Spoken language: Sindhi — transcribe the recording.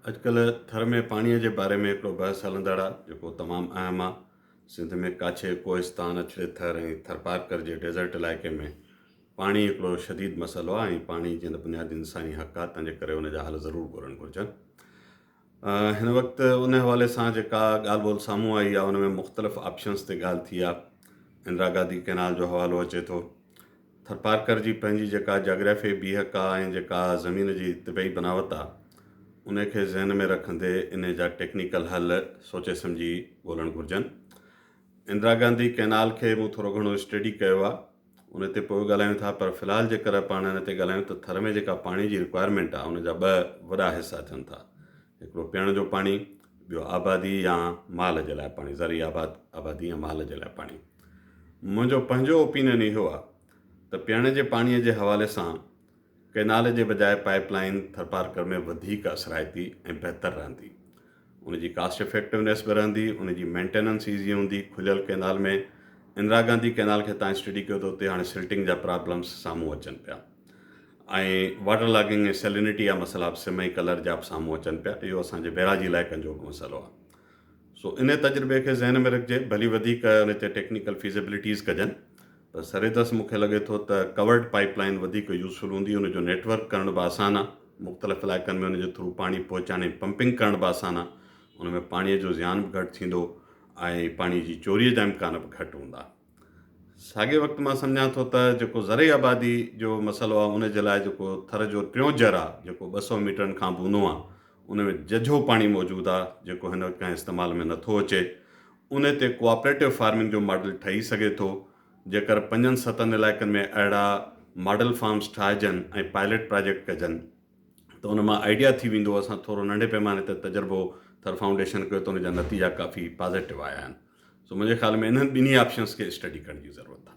اڄڪلهه ٿر ۾ پاڻيء جي باري ۾ هڪڙو بحث هلندڙ آ، جيڪو تمام اهم آ. سنڌ ۾ ڪاڇي، ڪوهستان، اڇڙي ٿر ۽ ٿرپارڪر جي ڊيزرٽ علائقي ۾ پاڻي هڪڙو شديد مسئلو آ ۽ پاڻي جيئن ته بنيادي انساني حق آ، تنهنجي ڪري ان جا حل ضرور ڳولڻ گهرجن. هن وقت ان حوالي سان جيڪا ڳالهه ٻولهه سامهون آئي آ، ان ۾ مختلف آپشنز تي ڳالهه ٿي آ. اندرا گانڌي ڪئنال جو حوالو اچي ٿو. ٿرپارڪر جي پنهنجي جيڪا جاگرافيائي بيهڪ آ ۽ جيڪا زمين جي طبعي بناوت آ، ان کي ذهن ۾ رکندي انهي جا ٽيڪنيڪل حل سوچي سمجهي ڳولڻ گهرجن. اندرا گانڌي ڪئنال کي مون ٿورو گهڻو اسٽڊي ڪيو آ، ان تي پوء ڳالهايون ٿا پر في الحال جيڪر پاڻ ان تي ڳالهايون ته ٿر ۾ جيڪا پاڻي جي رڪوائرمينٽ آ ان جا ٻه وڏا حصا ٿين ٿا، هڪڙو پيئڻ جو پاڻي، ٻيو آبادي يا مال جي لاء پاڻي، زرعي آباد آبادي يا مال جي لاء پاڻي. منهنجو پنهنجو اوپينين اهو آ ته پيئڻ جي پاڻي جي حوالي سان ڪئنال جي بجاء پائيپ لائين ٿرپارڪر ۾ وڌيڪ اثرائتي ۽ بهتر رهندي. ان جي ڪاسٽ افيڪٽونيس به رهندي، ان جي مينٽيننس ايزي هوندي، کليل ڪئنال ۾ اندرا گانڌي ڪئنال کي تان اسٽڊي ڪيو ته اتي هاڻي سلٽنگ جا پرابلمس سامهون اچن پيا ۽ واٽر لاگنگ ۽ سيلينٽي جا مسئلا به سم ۽ ڪلر جا به سامهون اچن پيا، اهو اسان جي بئراجي علائقن جو به مسئلو آ. سو انهي تجربي کي ذهن ۾ رکجي، ڀلي وڌيڪ ان تي ٽيڪنيڪل فيزيبلٽيز ڪجن پر سريدس مون کي لڳي ٿو ته ڪورڊ پائيپ لائين وڌيڪ يوزفل هوندي، ان جو نيٽ ورڪ ڪرڻ به آسان آ، مختلف علائقن ۾ ان جي ٿرو پاڻي پهچائڻ ۽ پمپنگ ڪرڻ به آسان آ، ان ۾ پاڻي جو زيان به گهٽ ٿيندو ۽ پاڻي جي چوري جا امڪان به گهٽ هوندا. ساڳئي وقت مان سمجهان ٿو ته جيڪو زرعي آبادي جو مسئلو آ ان جي لاء جيڪو ٿر جو ٽيون جر آ جيڪو 200 ميٽرن کان به اونهو آ ان ۾ ججهو پاڻي موجود آ جيڪو هن وقت ڪنهن استعمال ۾ نٿو اچي ان تي ڪوآپريٽو فارمنگ جو ماڊل ٺهي سگهي ٿو جيڪر پنجن ستن علائقن ۾ اهڙا ماڊل فارمز ٺاهجن ۽ پائلٽ پراجيڪٽ ڪجن ته ان مان آئيڊيا ٿي ويندو اسان ٿورو ننڍي پيماني تي تجربو ٿر فائونڊيشن ڪيو ته ان جا نتيجا ڪافي پازيٽو آيا آهن سو منهنجي خيال ۾ انهن ٻنهي آپشنس کي اسٽڊي ڪرڻ جي ضرورت آهي.